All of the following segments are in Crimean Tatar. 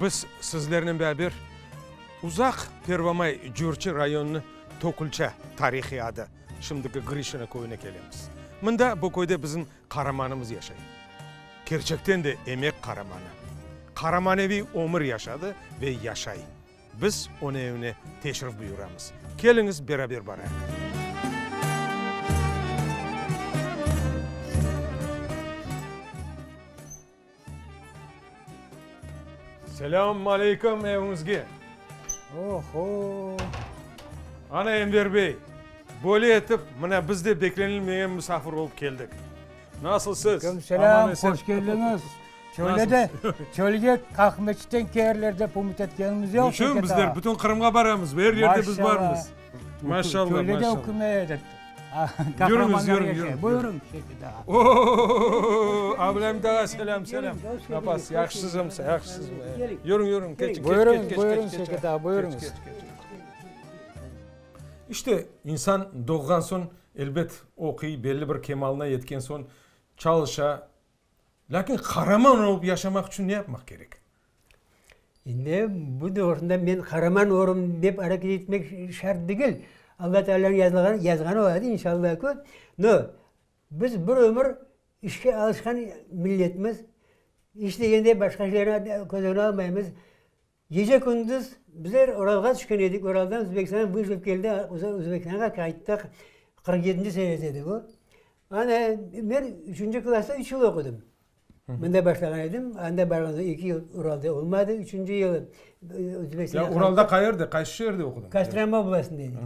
Biz sizlernen beraber uzaq Pervomay Cürçi rayonınıñ Tokulça tarihiy adı, şimdiki Grişino köyüne kelemiz. Mında, bu köyde bizim qaramanımız yaşay. Kerçekten de emek qaramanı. Qaramaneviy ömür yaşadı ve yaşay. Biz onıñ evine teşrif buyuramız. Keliñiz, beraber barayıq. Selâm aleyküm eviñizge! Oho! Ana, Enver bey, böyle etip, mına biz de beklenilmegen musafir olıp keldik. Nasılsız? Aleyküm selâm, hoş keldiñiz. Çölde de, çölge Aqmescitten kelirler dep ümüt etkenimiz yoq. Niçün? Bizler bütün Qırımğa baramız, er yerde biz barmız. Maşallah, maşallah. Çölde de ükümet, Yürüñiz, yürüñ, yürüñ. Buyurıñ, Şevket ağa. O-o-o, Ablâmit ağa, selâm, selâm. Napasız, yahşısızmı, yahşısızmı? Yürüñ, yürüñ, keçiñ, keç, keç, keç. Buyurıñ, Şevket ağa, buyurıñız. İşte, insan doğğan soñ, elbet, oquy, belli bir kemalına yetken soñ, çalışa, Lâkin qaraman olıp yaşamaq içün ne yapmaq kerek? Endi bu doğrusında men qaraman olurım dep areket etmek şart degil. Alla Taalânıñ yazılğanı, yazğanı oladi, inşallah ki. No, biz bir ömür işke alışqan milletmiz. İş degende başqa şeylerni köz ögüne almaymız. Gece-kündüz bizler Uralğa tüşken edik, Uraldan Özbekistanğa vızov keldi, Özbekistanğa qayttıq, 47-nci senesi edi bu. Ana, men üçünci klasta üç yıl oqudım. Mında başlağan edim, anda barğan soñ eki yıl Uralda olmadı, üçünci yılı Özbekistanğa Ya Uralda qayerde, qaysı şeerde oqudıñ? Kostroma oblastında edik.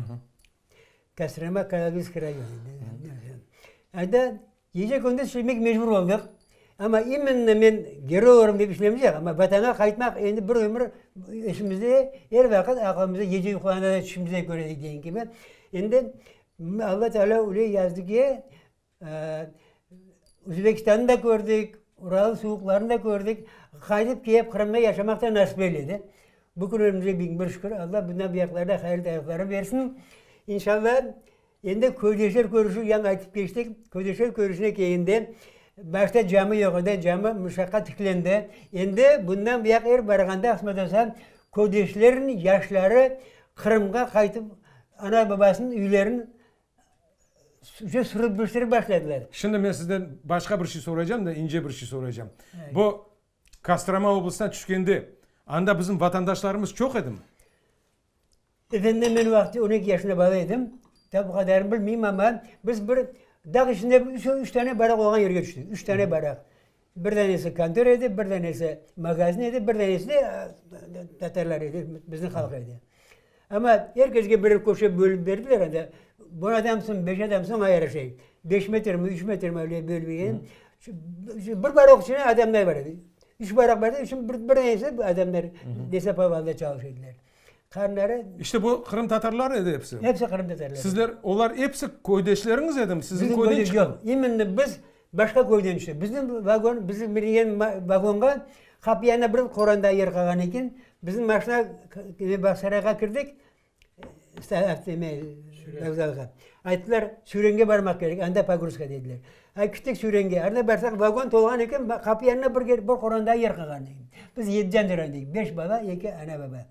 Kostroma, Karagöz rayonı. Anda Gece-kündüz işlemek mecbur oldıq. Amma imenno men geroy olurım dep işlemiz yoq, amma Vatanğa qaytmaq endi bir ömür esimizde, er vaqıt aqılımızda, gece yuqlağanda da tüşümizde köredik degen kibi. Endi Alla Teala öyle yazdı ki, Özbekistannı da kördik, Ural suvuqlarını da kördik, qaytıp kelip Qırımda yaşamaq da nasip eyledi. Bu künlerimizge 1001 şükür, Alla bundan bu yaqlarda hayırlı tayıqları bersin. İnşalla, Endi köydeşler körüşüv yañı aytıp keçtik. Köydeşler körüşüne kelgende, başta cami yoq edi, cami muşaqqa tiklendi. Endi bundan bu yaq er barğanda, qısmet olsa, köydeşlerniñ yaşları Qırımğa qaytıp, ana-babasınıñ üylerini sürip başladılar. Şimdi men sizden başqa bir şey soraycam da, ince bir şey soraycam. Bu Kostroma oblastına tüşkende, anda bizim vatandaşlarımız çoq edimi? Efendim, men o vaqıt on eki yaşında bala edim, ta bu qadarını bilmeyim, amma biz bir dağ içinde üç, üç tane baraq olğan yerge tüştik, üç tane baraq. Bir tanesi kontor edi, bir tanesi magazin edi, bir tanesi de tatarlar edi, bizim halq edi. Amma er kesge birer köşe bölüp berdiler anda, on adamsıñ, beş adamsıñ, ayrı şey. Beş metrmi, üç metrmi öyle bölüp bergen. Bir baraq içinde adamlar bar edi. Üç baraq bar edi, üçün bir, bir tanesi adamlar lesopovalda çalışa ediler. Qarınları. İşte bu qırımtatarlar edi episi. Episi qırımtatarlar. Sizler, olar episi köydeşleriñiz edimi? Siziñ köyden çıqqan? Yoq, iminno biz başqa köyden tüştik. Bizim vagon, bizim mingen vagonğa qapı yanında bir qoranda yer qalğan eken. Bizim maşina Bağçasarayğa kirdik, vokzalğa. Ayttılar, Sürenge barmaq kerek, anda pogruzka dediler. Ay, kittik Sürenge. Anda barsaq, vagon tolğan eken, qapı yanında bir bir qoranda yer qalğan eken. Biz yedi can edik, beş bala, eki ana-baba.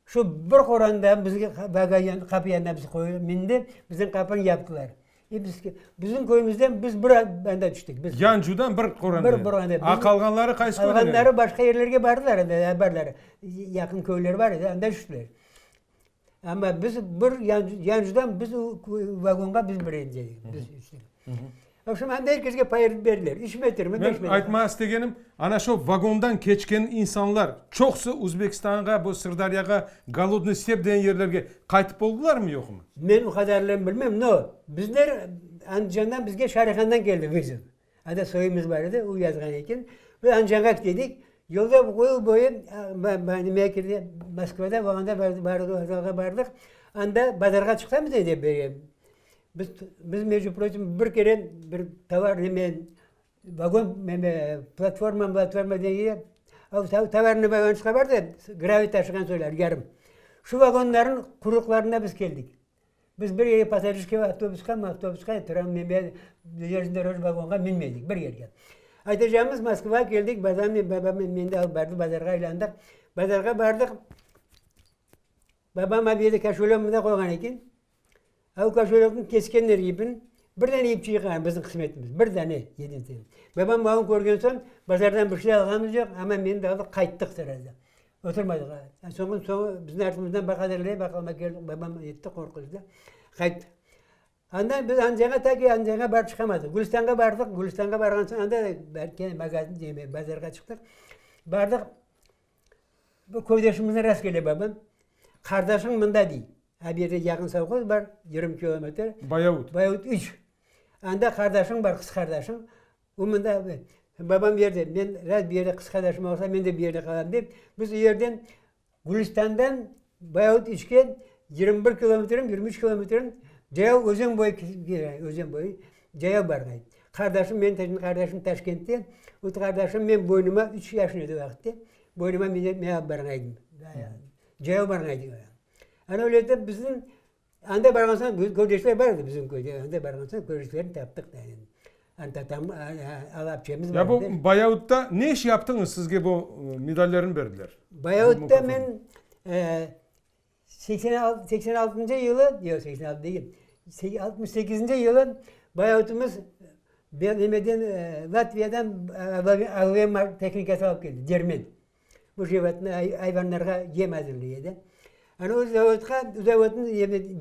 Şu bir qoranda bizge vagon qapı yanına bizi qoyıp mindi, bizim qapını yaptılar. E biz, bizim köyümizden biz bir anda tüştik. Biz. Yancudan bir qoranda. Bir qoranda. A qalğanları qaysı köyden? Qalğanları başqa yerlerge bardılar, anda barlar. Yaqın köyler bar edi, anda tüştiler. Amma biz bir Yancudan biz vagonğa biz birinci edik. Biz üçler. Vobşem, anda er kesge pay etip berdiler. Üç metrmi, beş metrmi. Men aytmağa istegenim, ana şu vagondan keçken insanlar çoqusı Özbekistanğa, bu Sırdaryağa, Golodnıy step degen yerlerge qaytıp oldılarmı, yoqmı? Men o qadarlarını bilmem, no, bizler Andijandan bizge Şarihandan keldi vızov. Anda soyumız bar edi, o yazğan eken. Biz Andijanğa ketedik. Yolda yol boyu nime kirdi, Moskvada bolğanda vokzalğa bardıq. Anda bazarğa çıqsamız endi, biz, biz mejdu proçim, bir kere bir tovar neme, vagon neme, platforma, platforma degende, tovarnıy vagonçıqlar bar da, graviy taşığan soylar, yarım. Şu vagonlarnıñ quyruqlarında biz keldik. Biz bir yerge passajirskiy avtobusqa, mavtobusqa, tram, neme, jeleznoy vagonğa minmedik, bir yerge. Aytacağımız, Moskvağa keldik, bazarnen babam meni de alıp bardı, bazarğa aylandıq. Bazarğa bardıq, babam a bu yerde koşelögini mında qoyğan eken. A o koşelökni keskenler ipin, bir dane ip çıqqan, bizim qısmetimiz, bir dane, yedinci. Babam malnı körgen soñ, bazardan bir şey alğanımız yoq, amma meni de aldı, qayttıq srazu. Oturmadıq. Soñu, soñu bizim artımızdan baqadirler, baqalma keldi, babam etti, qorquzdı, qayttıq. Andan biz Andijanğa ta ki Andijanğa barıp çıqamadıq. Gülistanğa bardıq, Gülistanğa barğan soñ anda da kene magazin, neme, bazarğa çıqtıq. Bardıq, bir köydeşimiznen rast kele babam. Qardaşıñ mında dey. A bu yerde yaqın sovhoz bar, 20 kilometr. Bayavut. Bayavut üç. Anda qardaşıñ bar, qız qardaşıñ. O mında, babam yerde, men rast bu yerde qız qardaşım olsa, men de bu yerde qalam dep, biz o yerden Gülistandan Bayavut üçke 21 kilometrim, 23 kilometrim cayav özen boyu, özen boyu cayav barğan. Qardaşım, menim qardaşım Taşkentte, o qardaşım men boynuma, üç yaşım edi o vaqıtte, boynuma men alıp barğan edim. Cayav barğan edik. Ana öyle etip bizim Anda barğan soñ, köydeşler bar edi bizim köyde, anda barğan soñ köydeşlerni taptıq da endi. Anda tatam, alapçemiz bar edi. Ya bu Bayavutta ne iş yaptıñız, sizge bu medallerni berdiler? Bayavutta men 86, 86-ncı yılı, yoq, 86 degil, 68-nci yılı Bayavutımız nemeden, Latviyadan AVM tehnikası alıp keldi, dermen. Bu jevatnı ayvanlarğa yem azırlay edi. Ana o zavodqa, zavodnı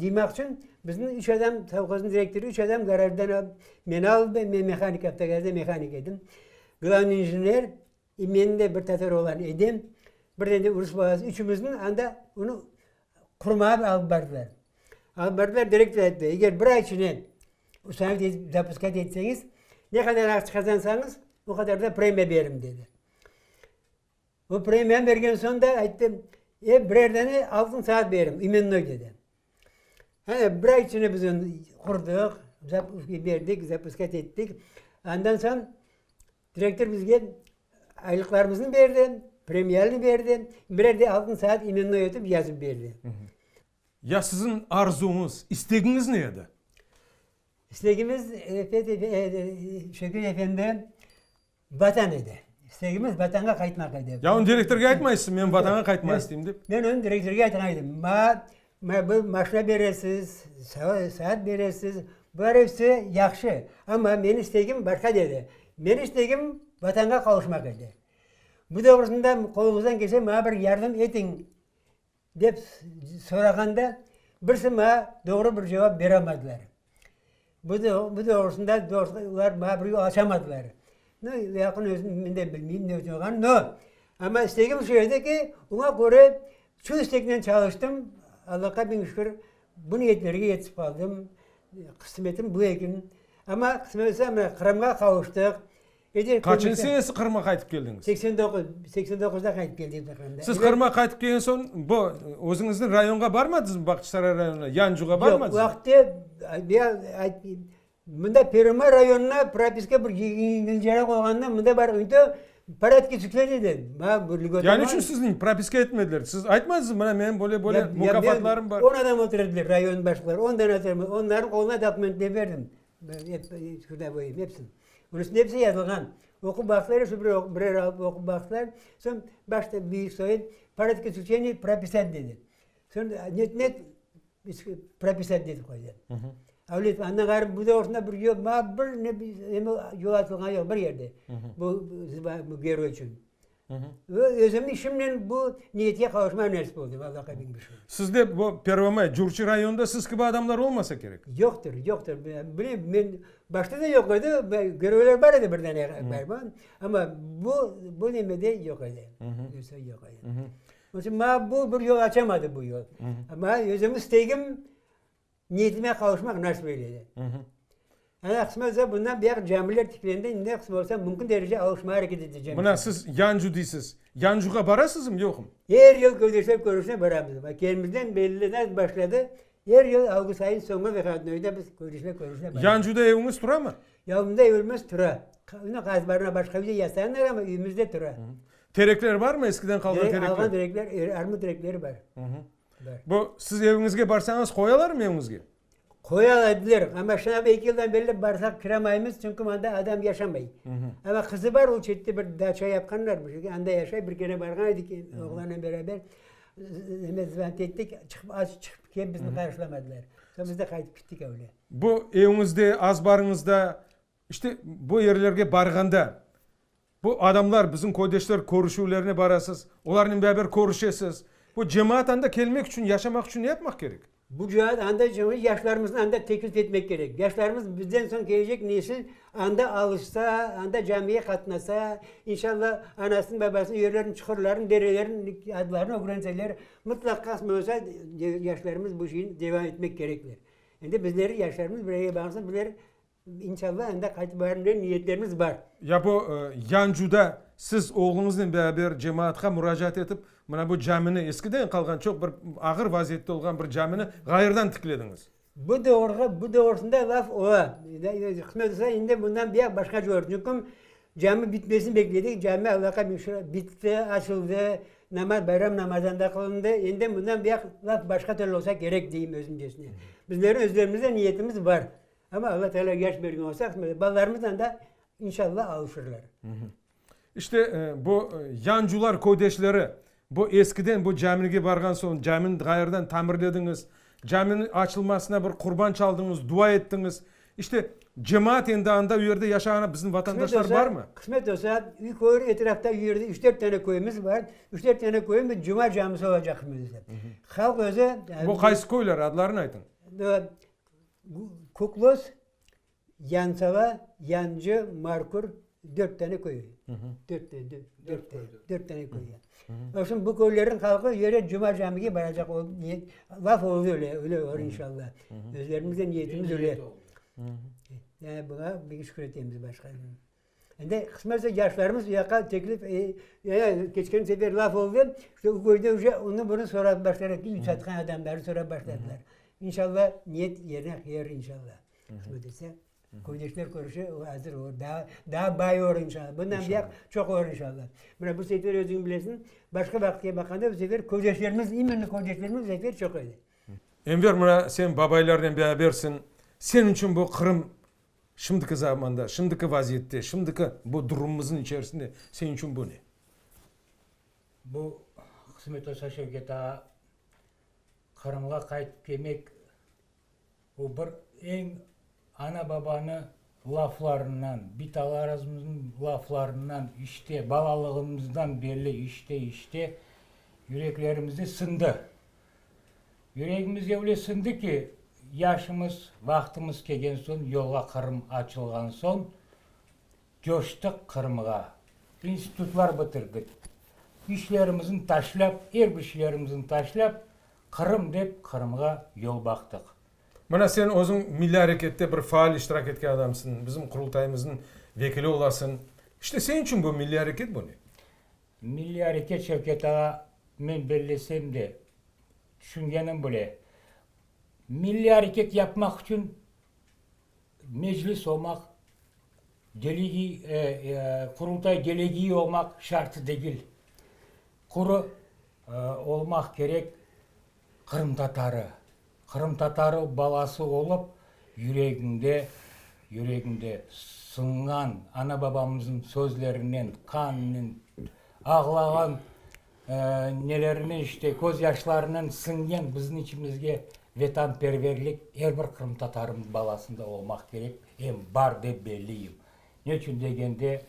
cıymaq içün bizni üç adam, sovhoznıñ direktorı üç adam garajdan alıp, meni aldı, men mehanik, avtogazda mehanik edim. Glavnıy injener i meni de bir tatar oğlan Edem, bir de rus balası, üçümizni anda onı qurmağa alıp bardılar. Alıp bardılar, direktor ayttı, eger bir ay içine ustanovit etip, zapuskat etseñiz, ne qadar aqça qazansañız, o qadar da premiya berim, dedi. O premiyanı bergen soñ da ayttı, e, birer dane altın saat berim, imennoy dedi. Ana, bir ay içinde biz onı qurdıq, berdik, zapuskat ettik. Andan soñ direktor bizge aylıqlarımıznı berdi, premiyanı berdi, birer de altın saat imennoy etip yazıp berdi. Ya siziñ arzuñız, istegiñiz ne edi? İstegimiz, Refet, Şevket efendi, Vatan edi. İstegimiz Vatanğa qaytmaq edi. Ya onı direktorğa aytmaysız, men Vatanğa qaytmaq isteyim dep? Men onı direktorğa aytqan edim. Maña bu maşina beresiz, saat beresiz, bular episi yahşı, amma menim istegim başqa dedi. Menim istegim Vatanğa qavuşmaq edi. Bu doğrusında qoluñızdan kelse maña bir yardım etiñ Dep sorağanda, birisi maña doğru bir cevap beralmadılar. Bu bu doğrusında olar maña bir yol açamadılar. Nu, yaqın özüm men de bilmeyim ne içün olğanını, no, amma istegim şu edi ki, oña köre şu isteknen çalıştım, Allahqa biñ şükür, bu niyetlerge yetişip qaldım, qısmetim bu eken. Amma qısmet olsa, mına Qırımğa qavuştıq. Qaçıncı senesi Qırımğa qaytıp keldiñiz? 89, 89-da qaytıp keldik Qırımda. Siz Qırımğa qaytıp kelgen soñ, bu özüñizniñ rayonğa barmadıñızmı, Bağçasaray rayonına, Yancuğa barmadıñızmı? Yoq, vaqıtte, mında Pervomay rayonına propiska bir yengilcerek olğanda, mında barıp, ünte poradki tükledi edi. Maña bir lügota Ya niçün sizni propiska etmediler? Siz aytmadıñızmı, mına menim böyle, böyle mukâfatlarım bar? On adam otura ediler, rayon başlıqları, on dane otura, onlarnıñ qoluna dokumentler berdim. Şurada qoyayım hepsini. Bunıñ üstünde hepsi yazılğan. Oqup baqtılar, şu bir birer alıp oqup baqtılar. Soñ başta büyük soyun poradki isключения propisat dedi. Soñ net net propisat dedi qoydı. Avlet andan ğayrı bu doğrusında bir yol, maña bir ne yol açılğanı yoq bir yerde. Bu bu geroy içün. Ve özüm işimnen bu niyetke qavuşmağa nesip oldı, Allahqa biñ bir şükür. Sizde bu Pervomay, Curçı rayonında siz kibi adamlar olmasa kerek? Yoqtır, yoqtır. Bilem, men başta da yoq edi, görevler bar edi bir dane bar, amma bu, bu nemede yoq edi. Yoq edi. Onıñ içün maña bu bir yol açamadı bu yol. Amma özüm istegim Niyetime qavuşmaq nasip eyledi. Ana, qısmet olsa, bundan buyaq camiler tiklendi, indi qısmet olsa, mümkün derece avuşmağa areket etecem. Mına siz Yancu deysiz. Yancuğa barasızmı, yoqmı? Er yıl köydeşler körüşüne baramız. Bak, kelimizden belli nasıl başladı, er yıl avgust ayınıñ soñu vıhodnoyda biz köydeşler körüşüne baramız. Yancuda eviñiz turamı? Yanımda evimiz tura. Qazbarına başqa üy de yasanlar, amma üyümiz de tura. Terekler barmı, eskiden qalğan terekler? Alğan terekler, armut terekleri bar. Bu, siz eviñizge barsañız, qoyalarmı eviñizge? Qoya ediler, amma şına eki yıldan berli barsaq kiramaymız, çünki mında adam yaşamay. Amma qızı bar, o çette bir daça yapqanlar, bir şeyge, anda yaşay, bir kere barğan edik oğlannen beraber, neme zvant ettik, çıqıp, az çıqıp kelip bizni qarşılamadılar. Soñ biz de qaytıp kettik öyle. Bu eviñizde, azbarıñızda, işte bu yerlerge barğanda, Bu adamlar, bizim köydeşler körüşüvlerine barasız, olarnen beraber körüşesiz. Bu cemaat anda kelmek içün, yaşamaq içün ne yapmaq kerek? Bu cemaat anda yaşlarımıznı anda teklif etmek kerek. Yaşlarımız, bizden soñ kelecek nesil anda alışsa, anda camiye qatnasa, inşallah, anasınıñ, babasınıñ yerlerini, çuqurlarını, derelerini adlarını ögrenseler, mıtlaq qasmen olsa, yaşlarımız bu şeyni devam etmek kerekler. Endi bizler, yaşlarımız birge barsa, bizler İnşallah anda qaytıp barım degen niyetlerimiz bar. Ya bu Yancuda siz oğluñıznen beraber cemaatqa muracaat etip, mına bu camini, eskiden qalğan çoq bir ağır vaziyette olğan bir camini ğayırdan tiklediñiz. Bu doğruğa, bu doğrusında laf ola. Qısmet olsa endi bundan buyağı başqaca olur. Çünki cami bitmesini bekledik, cami Allahqa biñ şükür bitti, açıldı, namaz, bayram namazı anda qılındı. Endi bundan buyağı laf başqa türlü olsa kerek deyim özümcesine. Bizlerniñ özlerimizde niyetimiz bar. Amma Alla Teala yaş bergen olsa, balalarımız anda inşallah alışırlar. İşte, bu yancular köydeşleri, bu eskiden bu camige barğan soñ, camini ğayrıdan tamirlediñiz, caminiñ açılmasına bir qurban çaldıñız, dua ettiñiz. İşte, cemaat endi anda, u yerde yaşağan bizim vatandaşlar barmı? Qısmet olsa, üy köy etrafta, u yerde üç-dört tane köyümiz bar. Üç-dört tane köyümüz cuma camisi olacaq qısmet olsa. Halq özü. Bu qaysı köyler, adlarını aytıñ. Kuklos, Yansava, Yancı, Markur, dört tane köy. Dört tane, dört tane, dört tane köy. Oşun bu köylerin halqı yere Cuma camige baracaq ol, niyet, laf oldu öyle, öyle olur inşallah. Özlerimizde niyetimiz öyle. Yani buna büyük şükür etemiz başqa. Endi qısmetse yaşlarımız u yaqqa teklif, keçken sefer laf oldı, işte u köyde uje onı bunı sorap başladılar, üy satqan adamlarnı sorap başladılar. İnşallah niyet yerine kelir inşallah. Qısmet etse, köydeşler körüşe, o azır olur, daa, daa bay olur inşallah. Bundan buyaq çoq olur inşallah. Mına bu sefer özüñ bilesiñ, başqa vaqıtqa baqqanda bu sefer köydeşlerimiz, imenno köydeşlerimiz bu sefer çoq edi. Enver, mına sen babaylarnen berabersiñ, seniñ içün bu Qırım Şimdiki zamanda, şimdiki vaziyette, şimdiki bu durumımıznıñ içerisinde seniñ içün bu ne? Bu, qısmet olsa, Şevket ağa, Qırımğa qaytıp kelmek, bu bir eñ ana-babanı laflarından, bitalarımıznıñ laflarından, işte, balalığımızdan belli, işte, işte, yüreklerimizde sıñdı. Yüregimizge öyle siñdi ki, yaşımız, vaqtımız kelgen soñ, yolğa Qırım açılğan soñ, coştıq Qırımğa. İnstitutlar bitirdik. İşlerimizni taşlap, er bir işlerimizni taşlap, Qırım dep Qırımğa yol baqtıq. Mına sen özüñ milliy arekette bir faal iştirak etken adamsıñ, bizim Qurultayımıznıñ vekili olasıñ. İşte sen içün bu milliy areket bu ne? Milliy areket Şevket ağa, men bellesem de, tüşüngenim bile, milliy areket yapmaq içün meclis olmaq, delegiy, Qurultay delegiyi olmaq şartı degil. Quru olmaq kerek qırımtatarı. Qırımtatarı balası olıp, yüregiñde, yüregiñde sınğan ana-babamıznıñ sözlerinen, qanınen, ağlağan nelerinen, işte, közyaşlarınen siñgen bizim içimizge vetanperverlik er bir qırımtatarınıñ balasında olmaq kerek, em bar dep belliyim. Ne içün degende,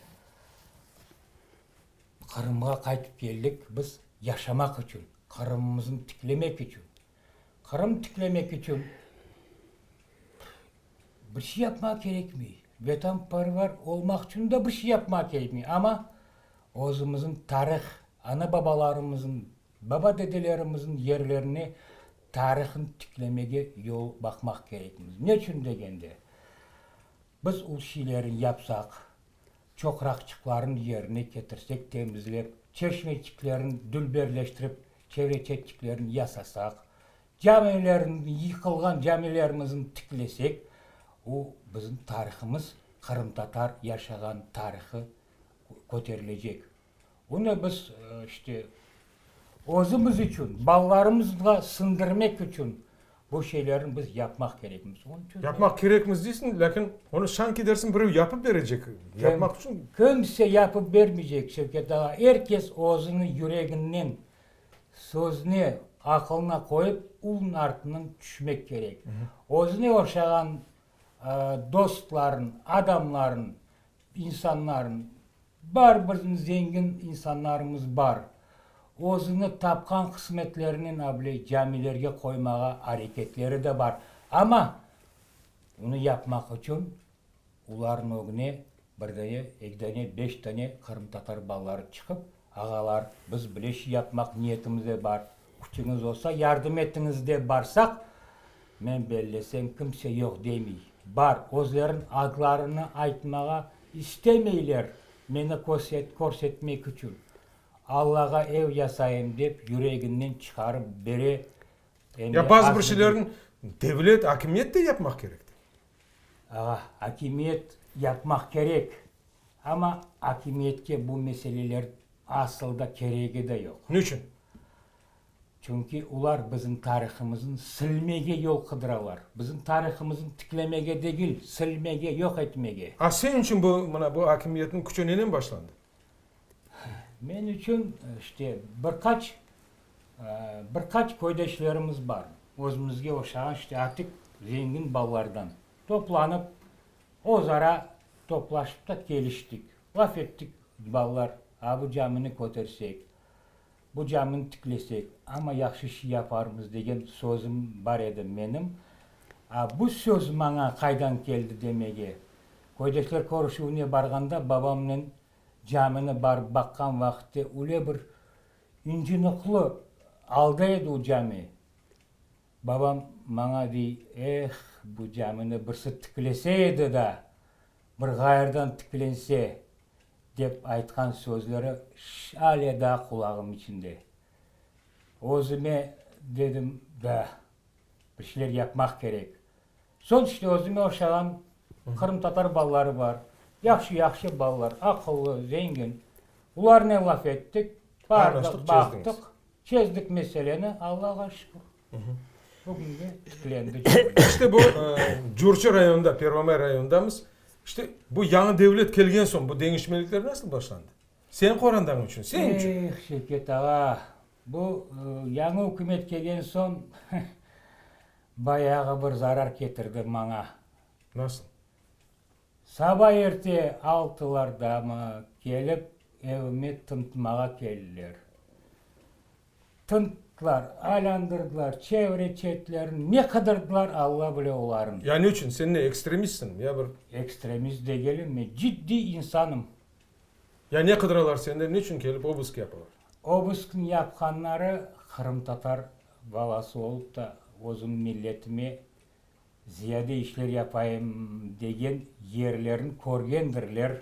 Qırımğa qaytıp keldik biz yaşamaq içün, Qırımımıznı tiklemek içün. Qırım tiklemek içün bir şey yapmaq kerekmey. Vetanperver olmaq içün de bir şey yapmaq kerekmey. Amma özümizniñ tarih, ana-babalarımıznıñ, baba-dedelerimizniñ yerlerine tarihını tiklemege yol baqmaq kerekmiz. Ne içün degende, biz o şeylerni yapsaq, çoqraqçıqlarnı yerine ketirsek, temizlep, çeşmeçiklerni dülberleştirip, çevre çetçiklerini yasasaq, camilerni, yıqılğan camilerimizni tiklesek, o bizim tarihımız, qırımtatar yaşağan tarihı köterilecek. Bunı biz, işte, özümiz içün, balalarımızğa siñdirmek içün. Bu şeylerni biz yapmaq kerekmiz. Onıñ içün. Yapmaq kerekmiz deysiñ, lâkin onı sanki dersiñ birev yapıp berecek. Yapmaq içün. Kimse yapıp bermeycek, Şevket ağa. Er kes özüni yüreginden sözüne, aqılına qoyıp, ulnıñ artından tüşmek kerek. Özüne oşağan dostların, adamların, insanların, bar bizim zengin insanlarımız bar, özüni tapqan qısmetlerinen able camilerge qoymağa areketleri de bar. Amma bunı yapmaq içün Olarnıñ ögüne bir dane, eki dane, beş dane qırımtatar balaları çıqıp, Ağalar, biz bile şey yapmaq niyetimizde bar, küçüñiz olsa, yardım etiñiz dep barsaq, men bellesem, kimse yoq demey. Bar, özleriniñ adlarını aytmağa istemeyler, meni körsetmek içün. Allağa ev yasayım dep yüreginden çıqarıp bere, em de Ya bazı bir az şeylerni devlet, akimiyet de yapmaq kerektir. Ağa, akimiyet yapmaq kerek, amma akimiyetke bu meseleler asıl da keregi de yoq. Niçün? Çünki olar bizim tarihımıznı silmege yol qıdıralar. Bizim tarihımıznı tiklemege degil, silmege, yoq etmege. A sen içün bu, mına bu akimiyetniñ küçü nenen başlandı? Men içün, işte, bir qaç, bir qaç köydeşlerimiz bar, özümizge oşağan, işte, artıq zengin balalardan toplanıp, özara toplaşıp da keliştik, laf ettik, balalar, a bu camini kötersek, bu camini tiklesek, amma yahşı şey yaparmız degen sözüm bar edi menim. A bu söz maña qaydan keldi demege, köydeşler körüşüvine barğanda babamnen Camini barıp baqqan vaqıtte öyle bir incınıqlı alda edi o cami. Babam maña dey, Eh, bu camini birsi tiklese edi da, bir ğayırdan tiklense, dep aytqan sözleri ale daa qulağım içinde. Özüme dedim da, bir şeyler yapmaq kerek. Soñ işte özüme oşağan qırımtatar balaları bar, yahşı-yahşı balalar, aqıllı, zengin. Olarnen laf ettik, bardıq, baqtıq, çezdik meseleni, Allağa şükür, bugünge tiklendi cami. İşte bu Curçı rayonında, Pervomay rayonındamız. İşte bu yañı devlet kelgen soñ bu deñişmelikler nasıl başlandı? Seniñ qorantañ içün, sen içün. Eh, Şevket ağa, bu yañı ükümet kelgen soñ Bayağı bir zarar ketirdi maña. Nasıl? Saba erte altılardamı kelip evime tıntmağa keldiler. Tınttılar, aylandırdılar, çevre-çetlerini, ne qıdırdılar, Alla bile olarnı. Ya ne içün? Sen ne, ekstremistsiñmi, ya bir? Ekstremist degelim men, ciddiy insanım. Ya ne qıdıralar senden, ne içün kelip obısk yapalar? Obısknı yapqanları qırımtatar Balası olıp da, özüm milletime ziyade işler yapayım degen yerlerin körgendirler,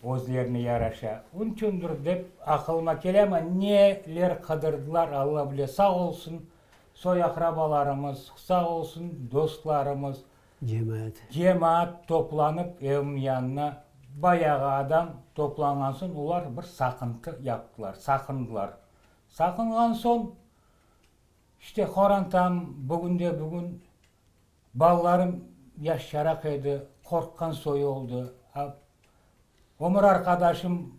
özlerine yaraşa. Onçündir dep aqılıma kele, amma neler qıdırdılar, Alla bile. Sağ olsun soy-aqrabalarımız, sağ olsun dostlarımız. Cemaat. Cemaat toplanıp evim yanına bayağı adam toplanğan soñ olar bir saqıntı yaptılar, saqındılar. Saqınğan soñ, işte, qorantam bugünde-bugün, balalarım yaşçaraq edi, qorqqan soyu oldı. Ömür arqadaşım,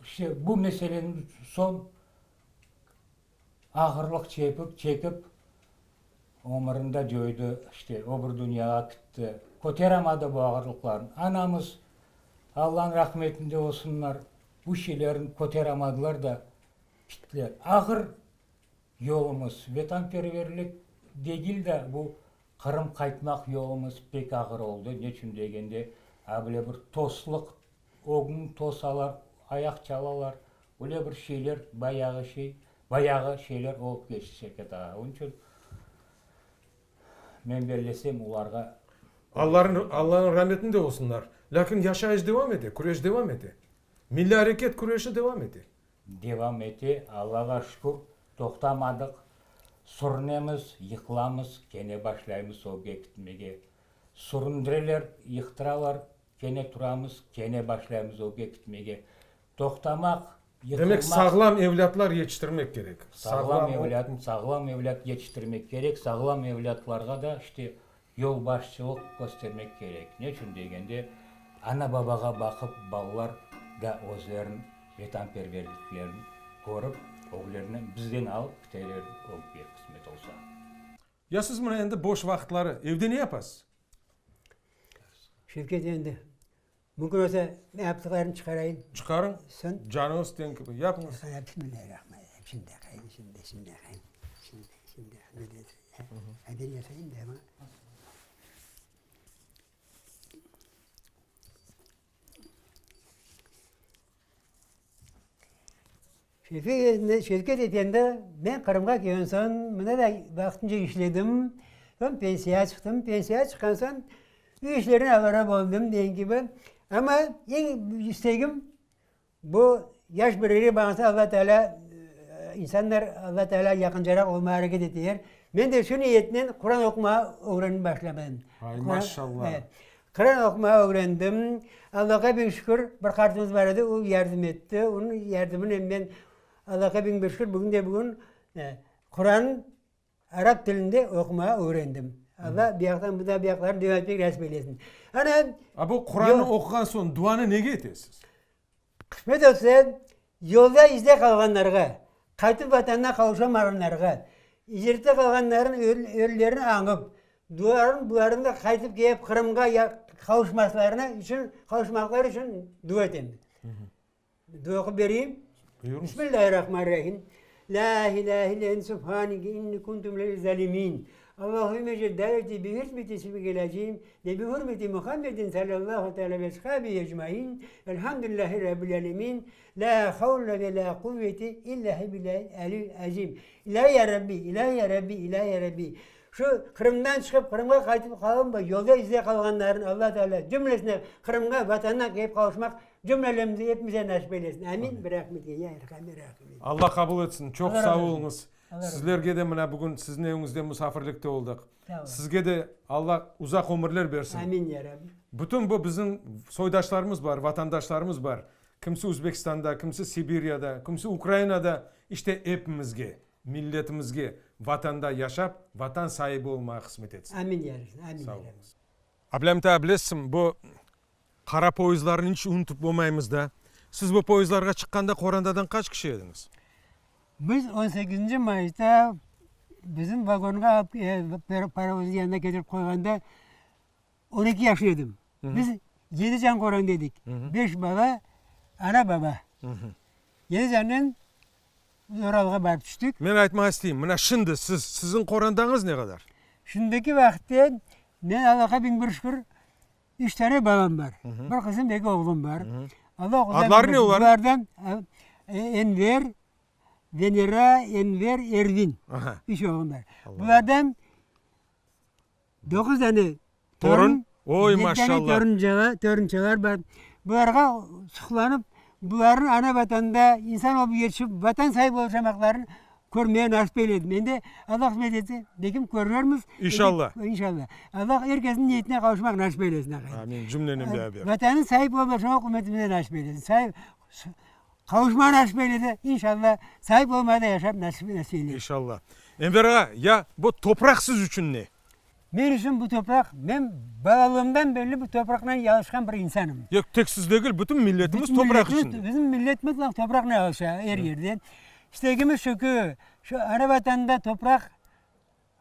işte, bu meseleden soñ ağırlıq çekip, çekip, ömürini de coydı, işte, o bir dünyağa kitti. Köteramadı bu ağırlıqlarnı. Anamız, Allanıñ rahmetinde olsunlar, bu şeylerni köteramadılar da, Kitler. Ağır yolumız, vetanperverlik degil de, bu Qırım qaytmaq yolumız pek ağır oldı. Neçün degende, a bile bir toslıq, ögüñ tosalar, ayaq çalalar, öyle bir şeyler, bayağı şey, bayağı şeyler olıp keçti Şevket ağa. Onıñ içün men bellesem, olarğa. Allanıñ, Allanıñ rametinde olsunlar. Lâkin yaşayış devam ete, küreş devam ete. Milliy areket küreşi devam ete. Devam ete, Allağa şükür, toqtamadıq. Sürünemiz, yıqılamız, kene başlaymız ögge ketmege. Süründireler, yıqtıralar, kene turamız, kene başlaymız ögge ketmege. Toqtamaq. Demek, sağlam evlâtlar yetiştirmek kerek. Sağlam evlât, sağlam evlât yetiştirmek kerek, sağlam evlâtlarğa da işte yolbaşçılıq köstermek kerek. Ne içün degende, ana-babağa baqıp balalar da özleriniñ vetanperverliklerini körip, öglerine bizden alıp kiteler ögge, qısmet olsa. Ya siz mına endi boş vaqıtları evde ne yapasız? Şevket endi, mümkün olsa, men yaptıqlarımnı çıqarayım. Çıqarıñ. Soñ. Canıñız ten kibi, yapıñız. Bismillahirrahmanirrahim. Şimdi yaqayım, şimdi, şimdi yaqayım. Şimdi, şimdi, ben yasayım da ama. Şevket efendi, men Qırımğa kelgen soñ, mında da vaqtınca işledim. Soñ pensiyağa çıqtım. Pensiyağa çıqqan soñ uy işlerinen avara boldım degen kibi. Amma eñ istegim bu yaş birerge bağlansa Alla Teala insanlar Alla Teala yaqıncaraq olmağa areket eteler. Men de şu niyetnen Quran oqumağa ögrenip başladım. Ay, maşallah! Quran oqumağa ögrendim. Allağa biñ şükür, bir qartımız bar edi, o yardım etti. Onıñ yardımınen men, Allağa biñ bir şükür, bugün de bugün Quran arap tilinde oqumağa ögrendim. Alla bu yaqtan, bu da bu yaqlarını devam etmek nasip eylesin. Ana, A bu Qurannı oquğan soñ duanı nege etesiz? Qısmet olsa, yolda izde qalğanlarğa, qaytıp Vatanına qavuşamağanlarğa, icrette qalğanlarnıñ ölülerini añıp, dualarnıñ bularnıñ da qaytıp kelip Qırımğa qavuşmaslarına içün, qavuşmaqları içün dua etem. Dua oqup bereyim? Buyurıñız. Bismillahirrahmanirrahim. Lâ ilâhe illâ ente subhâneke inni kuntu minez-zâlimîn. Allahümme ecel daveti bi hürmeti ismikil azim ve bi hürmeti Muhammedin sallallahu teala ve ashabihi ecmain. Velhamdülillahi rabbil alemin. La havle ve la kuvvete illahi billahil aliyyil azim. İlahi ya Rabbi, ilahi ya Rabbi, ilahi ya Rabbi. Şu Qırımdan çıqıp Qırımğa qaytıp qalınmay, yolda izde qalğanların Alla Teala cümlesine Qırımğa, Vatanına kelip qavuşmaq cümlelerimize, epimize nasip eylesin. Amin. Bi rahmetike ya erhamer rahimin. Alla qabul etsin. Çoq Allah sağ razı olsun. oluñız. Allah razı olsun. Sizlerge de mına bugün siziñ eviñizde musafirlikte oldıq. Sağ olun. Sizge de Alla uzaq ömürler bersin. Amin ya Rabbi. Bütün bu bizim soydaşlarımız bar, vatandaşlarımız bar. Kimsi Özbekistanda, kimsi Sibiryada, kimsi Ukrainada, işte epimizge, milletimizge Vatanda yaşap, Vatan saibi olmağa qısmet etsin. Amin ya Rabbi. Amin Sağ ya Rabbi. oluñız. Ablâmit ağa, bilesiñ, bu qara poyezdlarnı iç unutıp olmaymız da. Siz bu poyezdlarğa çıqqanda qorantadan qaç kişi ediñiz? Biz on sekizinci mayısta bizim vagonğa alıp parovoznıñ yanına ketirip qoyğanda on eki yaşlı edim. Biz yedi can qoranda edik. Beş bala, ana-baba. Yedi cannen biz Uralğa barıp tüştik. Men aytmağa isteyim, mına şimdi siz, siziñ qorantañız ne qadar? Şimdiki vaqıtte men Allahqa 1001 şükür, üç tane balam bar. Bir qızım, eki oğlum bar. Allah Adları ne olarnıñ? Bulardan Enver, Venera, Enver, Ervin. Üç oğlum bar. Bulardan doquz dane torun, Oy, yedi dane maşallah. torunçalar bar. Bularğa suqlanıp, bularnıñ ana Vatanda insan olıp yetişip, Vatan saibi olıp yaşamaqlarını körmege nasip eyledim. Endi Alla qısmet etse, belkim körermiz. İnşallah. İnşallah. Alla er kesniñ niyetine qavuşmaq nasip eylesin, aqay. Amin, cümlenen beraber. Vatannıñ saip olıp yaşamaq ümmetimize nasip eylesin. Saip, qavuşmaq nasip eylese, inşallah, saip olmağa da yaşap nasip eylesin. İnşallah. Enver ağa, ya bu topraq siz içün ne? Men içün bu topraq, men balalığımdan berli bu topraqnen yalışqan bir insanım. Yoq, tek siz degil, bütün milletimiz Bütün topraq milletimiz, içinde. Bizim millet mıtlaq topraqnen alışa er yerde. İstegimiz şu ki, şu ana vatanda topraq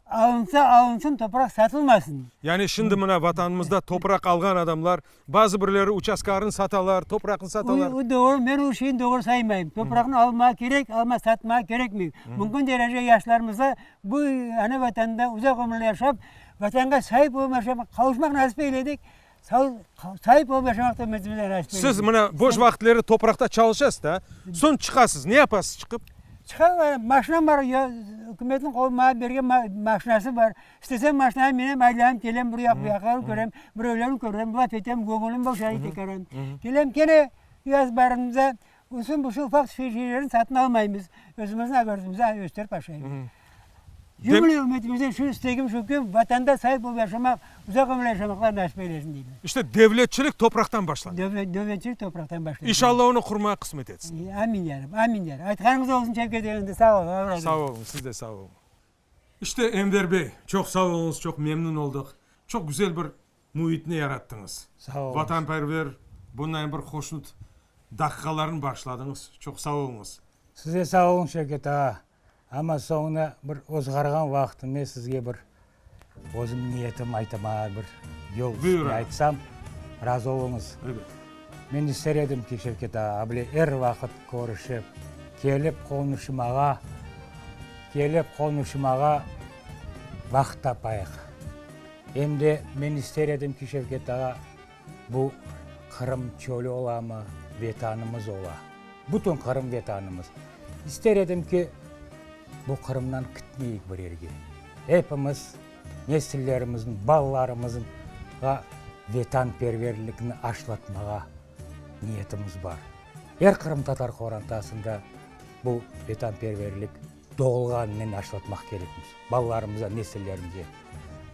alınsa alınsın, topraq satılmasın. Yani şimdi mına vatanımızda topraq alğan adamlar, bazı birleri uçastkarını satalar, topraqnı satalar. O doğru, men o şeyni doğru saymayım. Topraqnı almağa kerek, amma satmağa kerekmey. Mümkün derece yaşlarımızğa Bu ana Vatanda uzaq ömürler yaşap, Vatanğa saip olıp yaşamaq, qavuşmaq nasip eyledik, saip olıp yaşamaq da ümmetimizge nasip eyledik. Siz mına boş vaqıtları topraqta çalışasız da, soñ çıqasız, ne yapasız çıqıp? Çıqam, maşinam bar, ükümetniñ qolu maña bergen maşinası bar. İstesem maşinağa minem, aylanıp kelem, bir yaq bu yaqlarnı körem, birevlerni körem, laf etem, göñülim boşay tekaran. Kelem kene üy azbarımıza Usul-busul ufaq-tüfek şeylerni satın almaymız, özümizniñ agrodımızda österip aşaymız. Cümle ümmetimizden şu istegim şu ki, Vatanda saip olıp yaşamaq, uzaq ömür yaşamaqlar nasip eylesin, deymen. İşte, devletçilik topraqtan başlana. Devletçilik topraqtan başlana. İnşallah onı qurmağa qısmet etsin. Amin, ya Rabbi, amin, ya Rabbi. Aytqanıñız olsun, Şevket efendi, sağ olun, Allah razı olsun. Sağ olun, siz de sağ olun. İşte, Enver bey, çoq sağ oluñız, çoq memnün oldıq. Çoq güzel bir müitni yarattıñız. Sağ oluñız. Vatanperver, bunday bir hoşnut daqiqalarnı bağışladıñız. Çoq sağ oluñız. Siz de sağ oluñ, Şevket ağa. Amma soñuna bir ozğarğan vaqtım men sizge bir özüm niyetim aytamağa bir yol Buyur, ağa. aytsam, razı oluñız. Elbet. Men ister edim ki, Şevket ağa, able er vaqıt körüşip, kelip qonuşmağa, kelip qonuşmağa vaqıt tapayıq. Em de men ister edim ki, Şevket ağa, bu Qırım çölü olamı, Vetanımız ola. Bütün Qırım Vetanımız. İster edim ki, bu Qırımdan kitmeyik bir yerge. Epimiz nesillerimizniñ, balalarımızğa vetanperverlikni aşlatmağa niyetimiz bar. Er qırımtatar qorantasında bu vetanperverlik doğulğanınen aşlatmaq kerekmiz balalarımıza, nesillerimizge.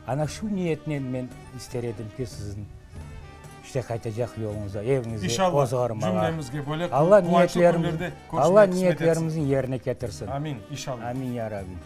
Ana şu niyetnen men ister edim ki, siziñ işte qaytacaq yoluñızda, eviñizde İnşallah, ozğarmağa. cümlemizge böyle Alla quvançlı niyetlerimiz, künlerde Alla körüşmek qısmet etsin. niyetlerimizni yerine ketirsin. Amin, inşallah. Amin, ya Rabbim.